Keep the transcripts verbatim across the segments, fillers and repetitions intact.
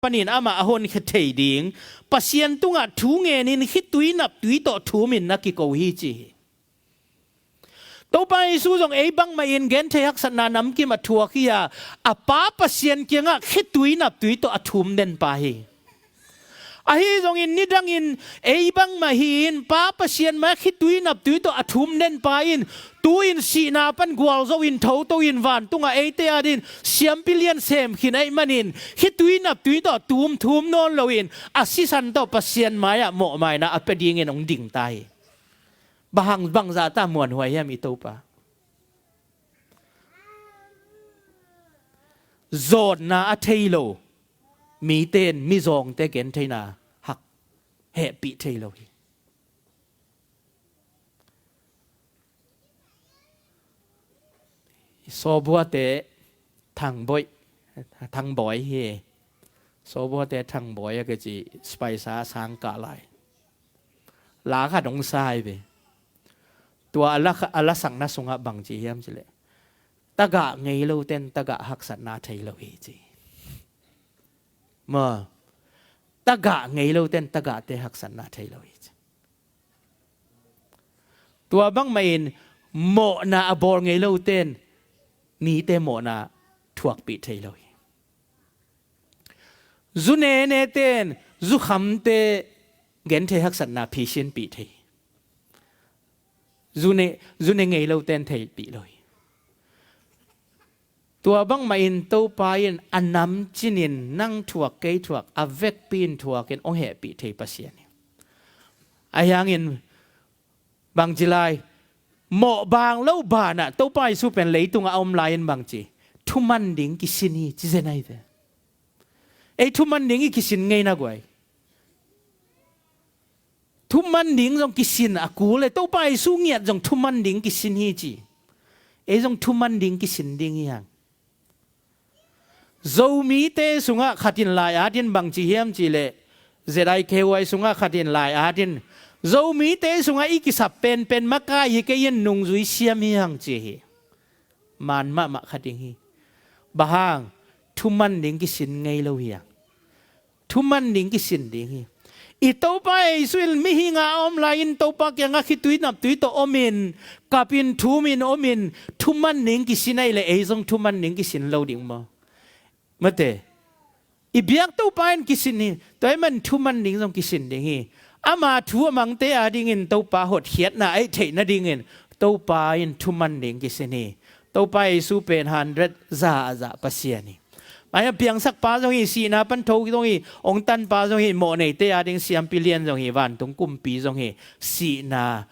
panin amah a honkhia thei ding, Pasian tungah thu ngenin khitui naptui tawh thumin na kiko hi ci hi. Topa Jesu zong ei bangmahin genthei haksatna namkim a thuak hi a, a Pa Pasian kiangah khitui naptui tawh a thum den pa hi. Ahi zongin nidangin ei bangmah hi-in Pa Pasian mai-ah khitui naptui tawh a thum den pa in tu-in sihna pan gualzo in thoto in vantungah eite adingin siampi lian sem khin ahih manin khitui naptui tawh tum thum nawn loin a sisan tawh Pasian mai-ah mawhmaina a pia dingin hong ding ta hi. Bang hang bangzah ta muanhuai hiam i Topa? Zawtna a thei lo mite in mizawngte gentheina hak hehpih thei lo hi. Sawbuate Thangboih, Thangbawi hi. Sawbuate Thangbawi a kici spaisa a sang kah lai la khat hong sa hi ve. Tua a la, a lasakna sungah bang ci hiam cileh, tagah ngei lote in tagah haksatna thei lo hi ci. Maw, tagah ngei lote in tagahte haksatna thei lo hi ci. Tua bangmahin mawhna a bawl ngei lote in mite mawhna thuakpih thei lo hi. Zu nenete in zukhamte genthei haksatna phisinpih thei hi. Zu ne, zu ne ngei lote in theipih lo hi. Tua bangmahin Topa in a namcinin nang thuak kei thuak a vekpi in thuakin hong hehpih thei Pasian hi. Ahi hangin bangci lai, mawh bang lo banah Topa Jesu pen leitungah a om lai-in bangci, thuman ding kisin hi ci zen ahi ve. Ei thuman ding i kisin ngei na guai. Thuman ding zong kisin a kul e, Topa Jesu ngiat zong thuman ding kisin hi ci. Ei zong thuman ding kisin ding hi hang. Zomite sungah khat in lai-atin bangci hiam cihleh, Z I K Y sungah khat in lai-atin Zomite sungah i kisap penpen makai hi kei in nungzui siam hi hang ci hi. Man mahmah kha ding hi. Bang hang? Thuman ding kisin ngei lo hi hang. Thuman ding kisin ding hi. I Topa Jesu in mihing a om lai-in Topa kiangah khitui naptui tawh omin, kapin thumin omin, thuman ding kisin ahih leh ei zong thuman ding kisin lo ding maw? Mate. I biak Topa in kisin hi. Tua ahih man thuman ding zong kisin ding hi. Ama thu a mangte adingin Topa hotkhiatna a hih theih nadingin Topa in thuman ding kisin hi. Topa Jesu pen hundred za a za Pasian hi. Mai a piangsak pa zong hi, sihna pan tho zong hi, hong tan pa zong hi, mawhneite ading siampi lian zong hi, vantung kumpi zong hi, sihna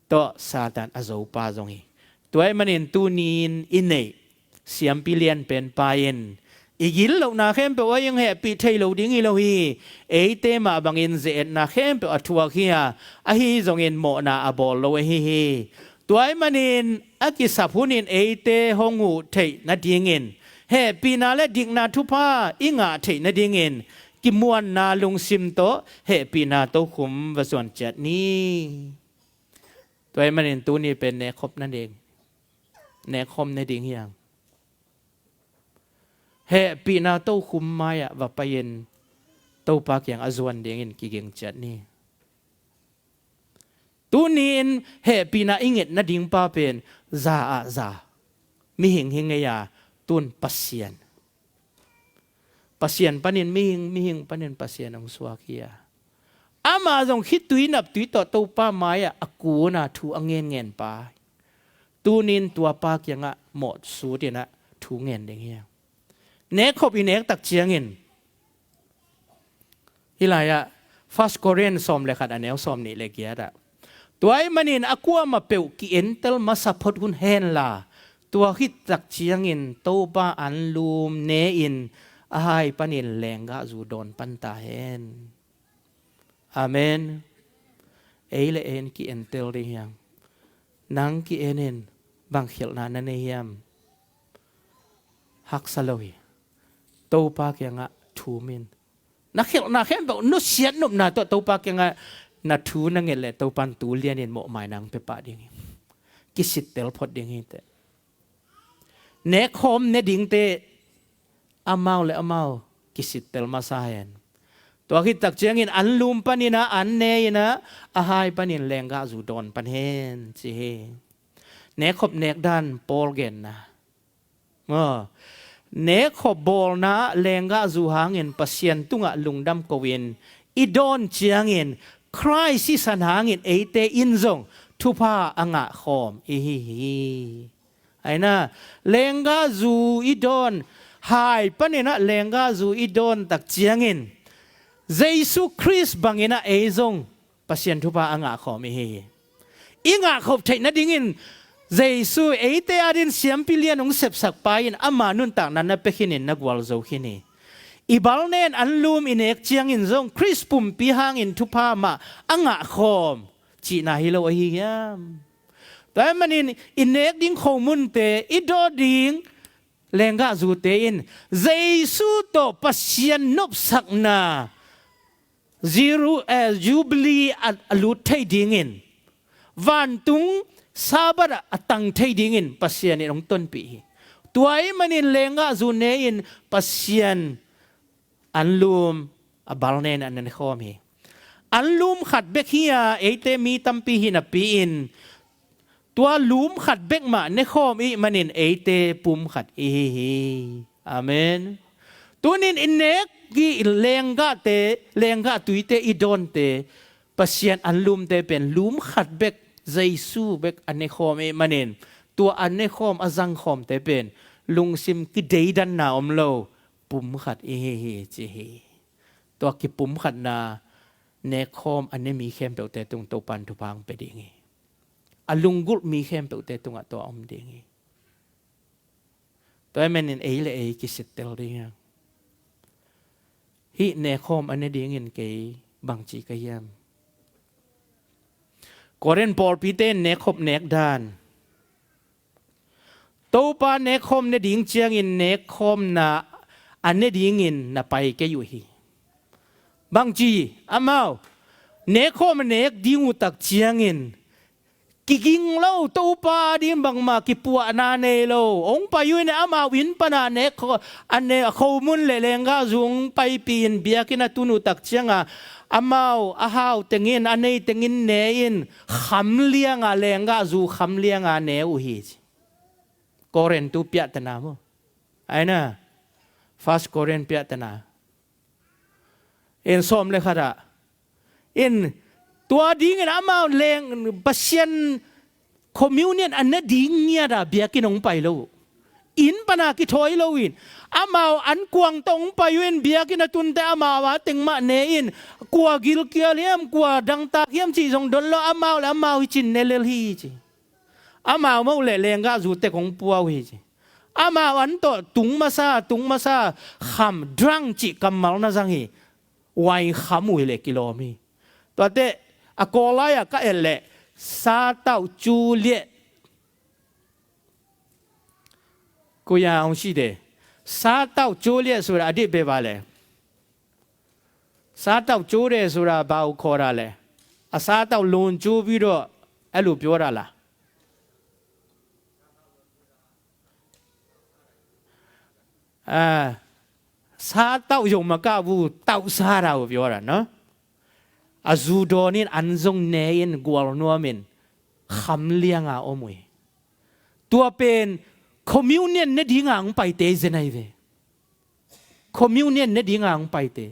tawh Satan a zo pa zong hi. Tua ahih manin tuni-in i neih siampi lian pen pa in i gil lohna khempeuh ah i hong hehpih thei lo ding hi lo hi. Eite mah bangin ze-etna khempeuh a thuak hi a, ahi zongin mawhna a bawl lo ahi hi. Tua ahih manin a kisap hunin eite hong huh theih nadingin, hehpihna le dikna thupha i ngah theih nadingin kimuanna lungsim tawh hehpihna tokhum va zuan ciat ni. Tua ahih manin tuni pen nekkhop nading, nekkhawm nading hi hang. Hehpihna tokhum mai-ah va pai-in Topa kiang a zuan dingin kiging ciat ni. Tuni-in hehpihna i nget nading pa pen za ah za, mihing hi ngei a, tun Pasian. Pasian panin mihing, mihing panin Pasian hong suak hi a, ama zong khitui naptui tawh Topa mai-ah a kun a thu a ngenngen pa. Tuni-in tua pa kiangah mawhsut in ah thu ngen ding hi a. Nekkhop i nek tak ciangin, hih lai-ah First Korin sawm le khat a neu sawm nih le giat ah, tua ahih manin a kuamah peuh ki-entel masa phot hun henla, tua khit tak ciangin Topa anlum ne-in a hai panin lenggahzu dawn pan ta hen. Amen. Ei le ei in ki-entel ding hi hang. Nang ki-en in, bang khialhna na nei hiam? Haksa lo hi. Topa kiangah thum in. Na khialhna khempeuh nusiat nopna tawh Topa kiangah na thu na nget leh Topa in tu lianin mawhmaina hong pia pah ding hi. Kisittel phot ding hi teh. Nekkhawm ne dingte amau le amau kisittel masa hen. Tua khit tak ciangin anlum panin ah, an ne in ah, a hai panin lenggahzu dawn pan hen ci hi. Nekkhop nekdan Paul genna. Aw. Nekkhop bawlna ah lenggahzu hangin Pasian tungah lungdam ko-in i dawn ciangin Khrih sisan hangin eite in zong thupha a ngahkhawm i hi hi. Aina, lenggahzu i dawn, hai panin ah lenggahzu i dawn tak ciangin Jesu Khrih bangin ah ei zong Pasian thupha a ngahkhawm i hi hi. I ngahkhop theih nadingin Jesu eite adingin siampi lian hong sepsak pa in ama nuntakna na pia khinin na gualzo khin hi. I balnen anlum i nek ciangin zong Khrih pumpi hangin thupha mah a ngahkhawm cihna hi lo ahi hiam? Tua ahih manin i nek ding khomunte, i dawn ding lenggahzute in Jesu tawh Pasian nopsakna Jeru-, eh, Jubilee a, a lut thei dingin, vantung Sabbath ah a tang thei dingin Pasian in hong tonpih hi. Tua ahih manin lenggahzu ne-in Pasian anlum a balnen a nekhawm hi. Anlum khat bek hi-a eite mi tampi hi napi-in, tua lum khat bek mah nekhawm i hih manin eite pum khat i hi hi. Amen. Tunin i nek i lenggahte, lenggah tuite, i dawnte, Pasian anlumte pen lum khat bek, Jesu bek a nekhawm i hih manin, tua a nekhawm a zangkhawmte pen lungsim kideidanna om lo, pum khat i hi hi ci hi. Tua kipumkhatna nekkhawm a ne mi khempeuhte tung Topan thupha hong pia ding hi. A lunggulh mi khempeuhte tungah tua om ding hi. Tua ahih manin ei le ei kisittel ding hi. Hih nekkhawm a ne dingin kei bangci ka hiam? Korin pawlpite in nekkhop nekdan, Topa nekkhawm ne ding ciangin nekkhawmna a ne dingin na pai kei uh hi. Bangci, amau nekkhawm a nek ding uh tak ciangin kiging lo, Topa ding bangmah kipuahna nei lo, hong pai uh in amau inn pana nek kho-, a ne, a khomun le lenggahzu hong paipih in biakinn a tun uh tak cianga amau a hau tengin, a nei tengin ne-in, kham lianga, lenggahzu kham lianga ne uh hi ci. Korin tu piahtana maw? Aina, First Korin piahtana in sawm le khat ah in, tua dingin amau leng Pasian communion a ne ding ngiata biakinn hong pai lo uh. Inn pana kithawi lo in, amau ankuang tawh hong pai uh in, biakinn a tunte amau a teng mah ne in, kua gilkial hiam, kua dangtak hiam cih zong don lo, amau le amau hi cin ne lel hi ci. Amau mah uh le lenggahzu tek hong pua uh hi ci. Amau an tawh tung masa, tung masa, kham, drunk cih kammal na zang hi. Wine kham uh hi le kilawm hi. Tuate a Kawllai ah ka et leh, စားသောက်ကျိုးလျက်, ကိုရန်အောင်ရှိတယ်. စားသောက်ကျိုးလျက်ဆိုတာ အဓိပ္ပာယ်ဘာလဲ? စားသောက်ကျိုးတယ်ဆိုတာ ဘာကိုခေါ်တာလဲ? အစားအသောက်လွန်ကျိုးပြီးတော့ အဲ့လိုပြောတာလား? အာ၊ စားသောက်ရုံမကဘူး၊ သောက်စားတာကိုပြောတာနော်။ အဇူဒေါ်နင်း အန်ဇုံနဲအင်း ဂွာ်နွားမင်း ခမ်လျံငါအမွေ။ သူအပင် communion နဲ့ ဒီငါ ang paite zenai ve. Communion နဲ့ ဒီငါ ang paite.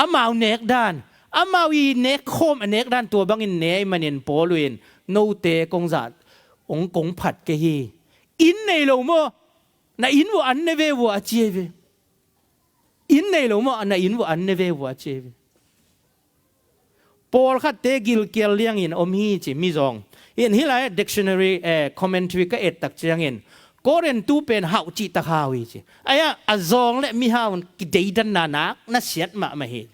Amau nek dan, amau i nek khawm a nek dan, tua bangin ne ahih manin Paul in, note kong zah, ong kong phat kei hi. Inn nei lo maw, na inn vua an ne ve vua a ci ei ve. Inn nei lo maw, na inn vua an ne ve vua a ci ei ve. Pawlkhatte gilkial liangin om hi ci, mizawng. In hih lai dictionary, eh, commentary ka et tak ciangin, Korintu pen hauh cih tak hau hi ci. Aia, a zawng le mihau kideidanna nak na siat mahmah hi.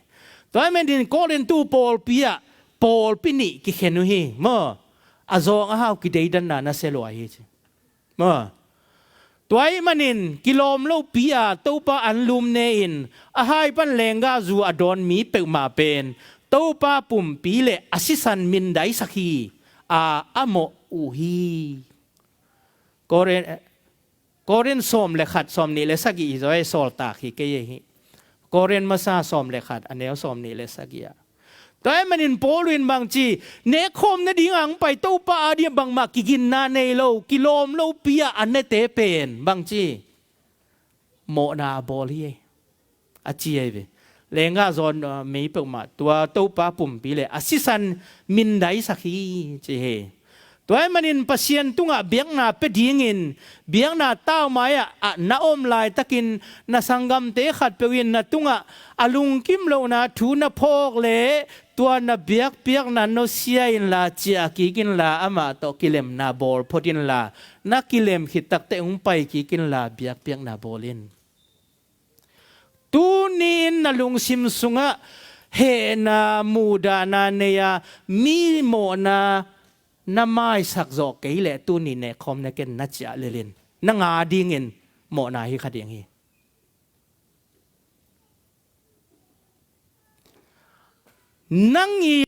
Tua ahih manin Korintu pawlpi ah pawlpi nih kikhen uh hi maw. A zawng a hau kideidanna na sia lua hi ci. Maw. Tua ahih manin kilawm lopi a Topa anlum ne-in a hai pan lenggahzu a dawn mi peuhmah pen Topa pumpi le a sisan mindaisak hi a, a mawh uh hi. Korin, Korin sawm le khat, sawm nih le sagih hi zaw ei, sawltak hi kei ei hi. Korin masa sawm le khat, a neu sawm nih le sagih ah. Tua ahih manin Paul in bangci, nekkhawm nading a hong pai Topa a ding bangmah kiginna nei lo, kilawm lopi a a nete pen bangci, mawhna a bawl hi, a ci ahi ve. Lenggah zawn, uh, mei peuhmah tua Topa pumpi le a sisan mindaisak hi, ci hi. Tua ahih manin Pasian tungah biakna pia dingin, biakna taumai ah, ah na om laitakin na sanggamte khatpeuh in na tungah a lungkim lohna thu na phawk leh, tua na biakpiakna nusia inla, ciah kik inla, amah tawh kilemna bawl phot inla, na kilem khit takteh hong pai kik inla, biakpiakna bawl in. Tuni-in na lungsim sungah hehna, muhdahna nei a, mi mawhna na maisak zawh kei leh tuni nekkhawm na ken na ciah lel in, nang a dingin mawhna hi kha ding hi. Nang i